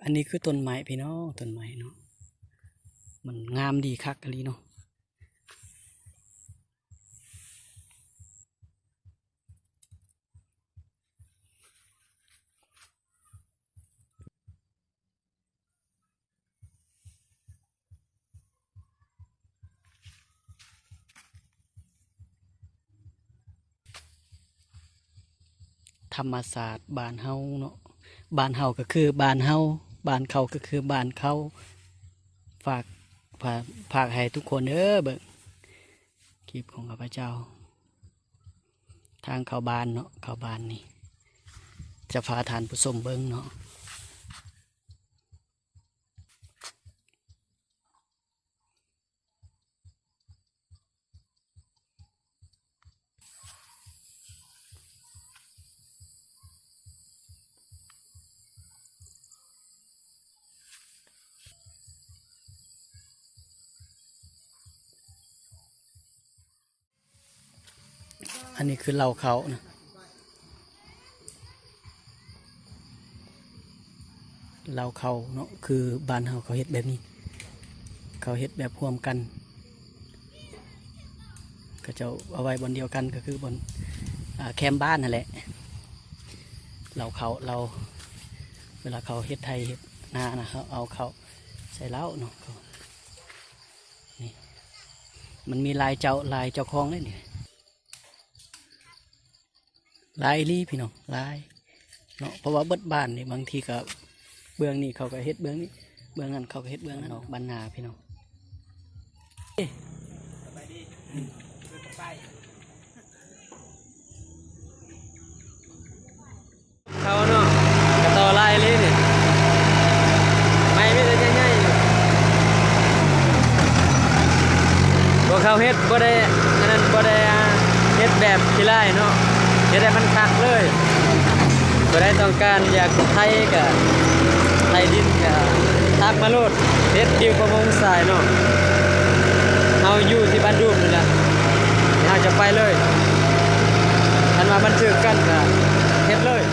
ອັນນີ້ຄືຕົ້ນໄມ້ພີ່ນ້ອງ ຕົ້ນໄມ້ເນາະ ມັນງາມດີຄັກອີ່ຫຼີເນາະ. ທຳມະຊາດບ້ານເຮົາເນາະ ບ້ານເຮົາກໍຄືບ້ານເຮົາ ບ້ານເຂົາກໍຄືບ້ານເຂົາ. ຝາກ ຝາກ ຝາກໃຫ້ທຸກຄົນເດີເບິ່ງຄລິບຂອງຂ້າພະເຈົ້າ ທາງເຂົ້າບ້ານເນາະ ເຂົ້າບ້ານນີ້ ຈະພາທ່ານຜູ້ຊົມເບິ່ງເນາະ. ອັນນີ້ຄືເລົ້າເຂົ້ານະ ເລົ້າເຂົ້າເນາະ ຄືບ້ານເຮົາເຂົາເຮັດແບບນີ້ ເຂົາເຮັດແບບຮ່ວມກັນ ເຂົາເຈົ້າເອົາໄວ້ບ່ອນດຽວກັນ ກໍຄືບ່ອນ ອ່າ ແຄມບ້ານຫັ້ນແຫຼະ. ເລົ້າເຂົ້າ ເລົ້າ ເວລາເຂົາເຮັດໄຮ່ເຮັດນານະ ເຂົາເອົາເຂົ້າໃສ່ເລົ້າເນາະ ເຂົາ ນີ້ ມັນມີຫຼາຍເຈົ້າ ຫຼາຍເຈົ້າຂອງເດ້ນີ້ ຫຼາຍອີ່ຫຼີພີ່ນ້ອງ ຫຼາຍເນາະ ເພາະວ່າເບິດບ້ານນີ້ ບາງທີກໍເບື້ອງນີ້ເຂົາກໍເຮັດເບື້ອງນີ້ ເບື້ອງນັ້ນເຂົາກໍເຮັດເບື້ອງນັ້ນ ບ້ານນາພີ່ນ້ອງ. ເຂົາເນາະ ກະຕໍ່ຫຼາຍອີ່ຫຼີນີ້ ໄມ້ມີແຕ່ໃຫຍ່ໆຢູ່ ພວກເຂົາເຮັດບໍ່ໄດ້ ອັນນັ້ນ ບໍ່ໄດ້ ອ່າ ເຮັດແບບຂີ້ລ້າຍເນາະ ເຮັດໃຫ້ມັນຄັກເລີຍ. ຜູ້ໃດຕ້ອງການຢາກໄຖກະໄຖດິນກະທັກມາໂລດ ເຮັດຕິວປະມົງຊາຍເນາະ. ເຮົາຢູ່ທີ່ບ້ານດູມນີ້ແຫຼະ ເຮົາຈະໄປເລີຍ ຄັນວ່າມັນຖືກກັນກະເຮັດເລີຍ.